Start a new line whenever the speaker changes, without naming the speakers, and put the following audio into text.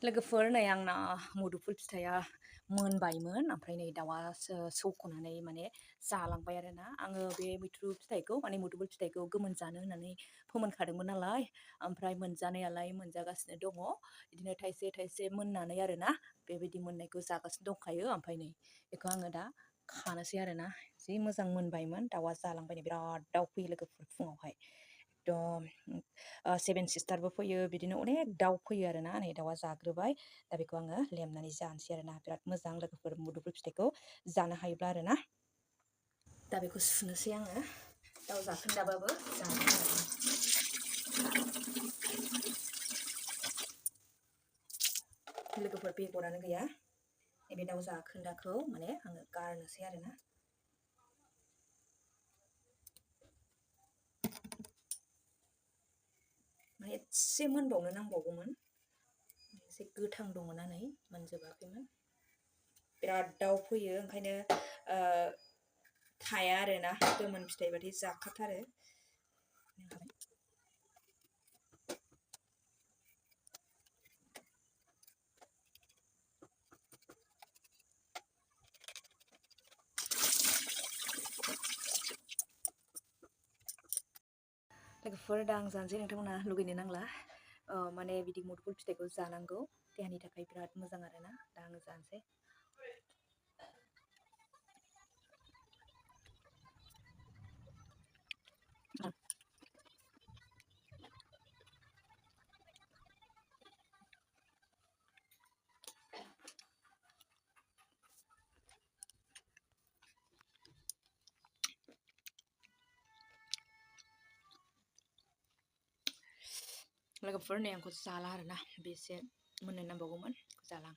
लोगोफोर नै आंना मुदुफुल फिथाइया मोनबायमोन ओमफ्राय नै दाउआ सौख'नानै माने जालांबाय आरोना आङो बे मैथ्रु फिथाइखौ माने मुदुफुल फिथाइखौ गोमोन जानो होननानै फोमोनखादोंमोन नालाय ओमफ्राय मोनजानायालाय मोनजागासिनो दङ बिदिनो थाइसे थाइसे मोननानै आरोना बेबायदि मोननायखौ जागासिनो दंखायो ओमफ्राय नै बेखौ आङो दा खानोसै आरोना जि मोजां मोनबायमोन दाउआ जालांबाय नै बिराद दाउ फैयो लोगोफोर फुङावहाय एकदम 7 सिस्टारबो फैयो बिदिनो अनेक दाउ फैयो आरोना नै दाउआ जाग्रोबाय दा बेखौ आङो लेमनानै जानोसै आरोना बिराद मोजां लोगोफोर मुदुफुल फिथाइखौ जानो हायोब्ला आरोना दा बेखौ सुनोसै आङो दाउ जाखोन्दाबाबो जानो लोगोफोर बेगरानो गैया नैबे दाउ जाखोन्दाखौ माने आङो गारनोसै आरोना माने एसे मोनबावनो नांबावगौमोन एसे गोथां दङना नै मोनजोबाखैमोन बिराद दाउ फैयो ओंखायनो थाया आरोना गोमोन फिथाइबाथाय जाखाथारो लोगोफोर दा आं जानोसै नोंथांमोना लुगैनो नांला माने बिदि मुदुफुल फिथाइखौ जानांगौ देहानि थाखाय बिराद मोजां आरोना दा आङो जानोसै लोगोफोर नै आंखौ जाला आरोना बेसे मोननो नांबावगौमोन जाला